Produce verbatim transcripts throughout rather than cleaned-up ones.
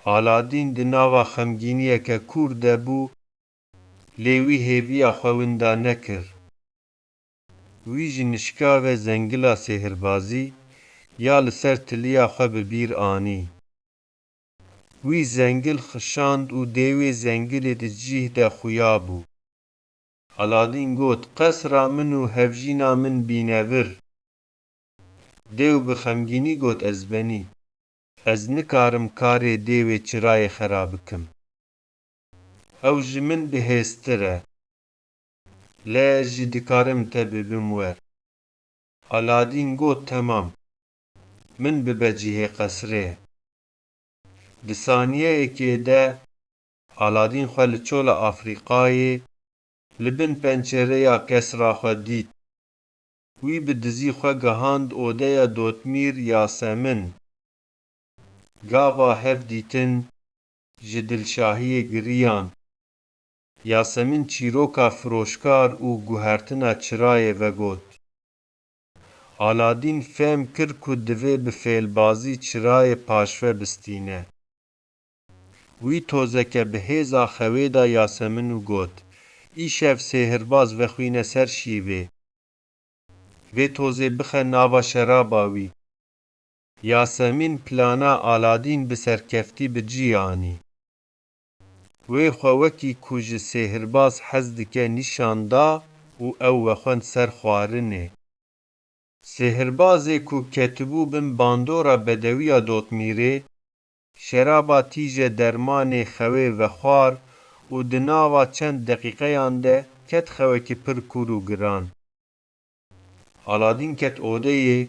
Aladîn di nava xemgîniyeke kûr de bû, lê wî hêviya xwe winda nekir. Wî ji nişka ve zengila sêhirbazî ya li ser tiliya xwe bi bîr anî. Wî zengil xişand û dêwê zengilê di cih de xuya bû. Aladîn got, qesra min û hevjîna min bîne vir. Dêw bi xemgînî got, ez benî. Ez nikarim karê dêwê çirayê xera bikim. Ew ji min bihêztir e. Lê ez jî dikarim te bibim wer. Aladîn got, temam. Min bibe cihê qesrê. Di saniyeyekê de Aladîn xwe li çola Afrîqayê li bin pencereya qesra xwe dît. Wî bi dizî xwe gihand odeya dotmîr Yasemin. Gava hev dîtin, ji dilşahiyê giriyan. Yasemin çîroka firoşkar û guhertina çirayê vegot. Aladîn fehm kir ku divê bi fêlbazî çirayê paşve bistîne. Wî tozeke bi hêza xewê da Yasemin û got, îşev sêhirbaz vexwîne ser şîvê. Vê tozê bixe nava şeraba wî. Yasemîn plana Aladîn bi serkeftî bi cî anî. Wê xwe wekî ku ji sêhirbaz hez dike nîşan da û ew wexwend ser xwarinê. Sêhirbazê ku ketibû bin bandora bedewiya dotmîrê, şeraba tîje dermanê xewê vexwar û di nava çend deqîqeyan de ket xewekî pir kûr û giran. Aladîn ket odeyê,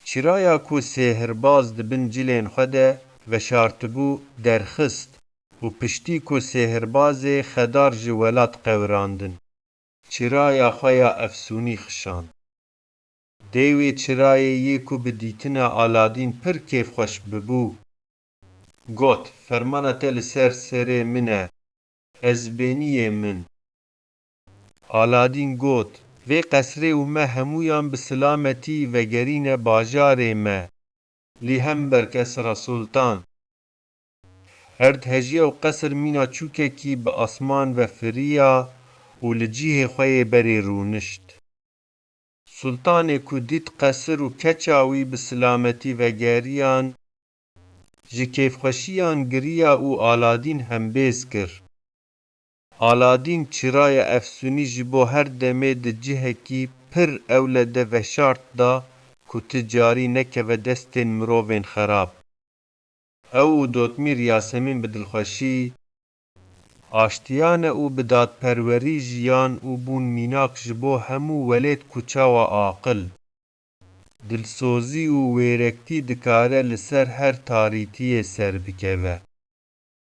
çiraya ku sêhirbaz di bin cilên xwe de veşartibû derxist û piştî ku sêhirbazê xedar ji welat qewirandin, çiraya xwe ya efsûnî xişand. Dêwê çirayê yê ku bi dîtina Aladîn pir kêfxweş bibû, got, fermana te li ser serê min e, ez benî yê min. Aladîn got, vê qesrê û me hemûyan bi silametî vegerîne bajarê me. Lî hember kesra Sultan. Erd hejiya û qesir mîna çûkekî bi asman ve firiya û li cihê xwe yê berê rûnişt. Sultanê ku dît qesir û keça wî bi silametî vegeriyan, ji kêfxweşiyan giriya û Aladîn hembêz kir. Aladîn çiraya efsûnî ji bo her demê di cihekî pir ewle de veşart da ku ti carî nekeve destên mirovên xerab. Ew û dotmîr Yasemîn bi dilxweşî aştiyane û bi dadperwerî jiyan û bûn mînak ji bo hemû welêt ku çawa aqil, dilsozî û wêrektî dikare li ser her tarîtiyê serbikeve.